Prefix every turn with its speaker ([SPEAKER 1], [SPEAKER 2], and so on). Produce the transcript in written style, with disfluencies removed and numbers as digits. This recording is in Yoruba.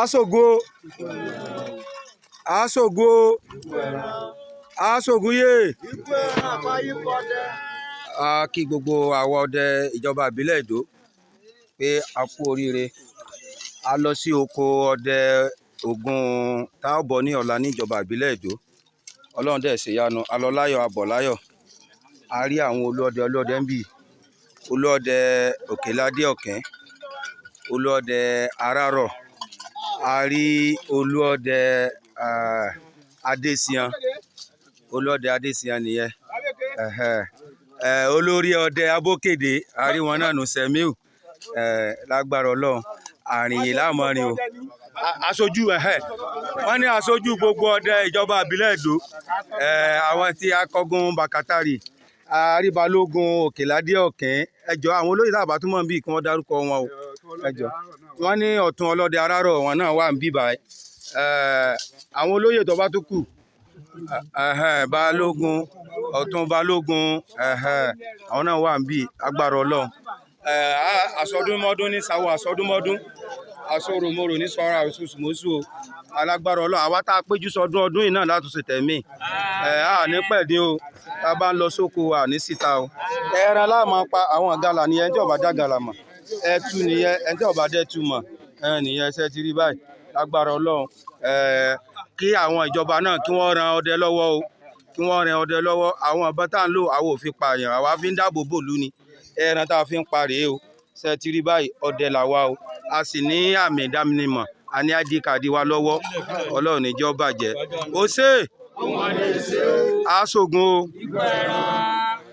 [SPEAKER 1] Aṣògo aṣògo aṣògùnyè.
[SPEAKER 2] Ikú ẹran àpáyípọdẹ.
[SPEAKER 1] A kí gbogbo àwa ọdẹ ìjọba ìbílẹ̀ Ìdó pé a kú oríire. A lọ sí oko ọdẹ Ògún tá ó bọ̀ ní ọ̀la ní ìjọba ìbílẹ̀ Ìdó. Ọlọ́run dẹ̀ ṣèyanu, a lọ láyọ̀, a bọ̀ láyọ̀. A rí àwọn olúọdẹ ọlọ́dẹ ń bì, olúọdẹ Òkèládé Ọ̀kín, olúọdẹ Arárọ̀, a rí olúọdẹ Adéṣían, olúọdẹ Adéṣían nìyẹn. Ẹ̀hẹ̀. Olórí ọdẹ Abókèdè, a rí wọn náà nù Sẹ̀míù. Lágbára Ọlọ́run, àrìnyè láàmọ́rin o. Aṣojú, ẹ̀hẹ̀, wọ́n ní aṣojú gbogbo ọdẹ ìjọba ìbílẹ̀ Ìdó, àwọn tí akọgun Bàkátàrì, àríbalógun Òkèládé Ọ̀kín. Ẹjọ́ àwọn olóyè tá a bá túmọ̀ bí kí wọ́n dárúkọ wọn o. Ẹjọ́ wọ́n ní ọ̀tún ọlọ́dẹ Arárọ̀, wọn náà wà ń bí báyìí. Àwọn olóyè tó bá tún kù, ẹ̀hẹ́n, balógun, ọ̀tún balógun, ẹ̀hẹ́n, àwọn náà wà ń bí. Agbára Ọlọ́run. Àsọdúnmọ́dún ní sáwọ́ àsọdúnmọ́dún, àsoròmorò ní sọ́ra òṣùṣùmọ́sù o. Alágbára Ọlọ́run, àwa tá a péjú sọdún ọdún yìí náà látúnṣe tẹ̀mí ẹ̀ á ní pẹ̀dín o. Tá a bá ń lọ sóko, à ní síta o. Ẹran láàmú pa àwọn gàlà nìyẹn, tí ọba dá gàlà mọ̀, ẹtu nìyẹn, ẹni tí ọba dẹ́tu mọ̀ ẹ nìyẹn. Ṣe ti rí báyìí? Lágbára Ọlọ́run, kí àwọn ìjọba náà kí wọ́n ran ọdẹ lọ́wọ́ o, kí wọ́n ran ọdẹ lọ́wọ́. Àwọn ìbọn tá à ń lò, àwọn ò fi pààyàn, àwa fi ń dáàbò bòlú ni. Ẹran tá a fi ń pa rèé o. Ṣe ti rí báyìí? Ọdẹ làwa o, a sì ní àmì ìdánimọ̀, a ní ID card wa lọ́wọ́. Ọlọ́run níjọ́ bàjẹ́ o. Ṣe aṣògùn o.
[SPEAKER 2] Ikú ẹran.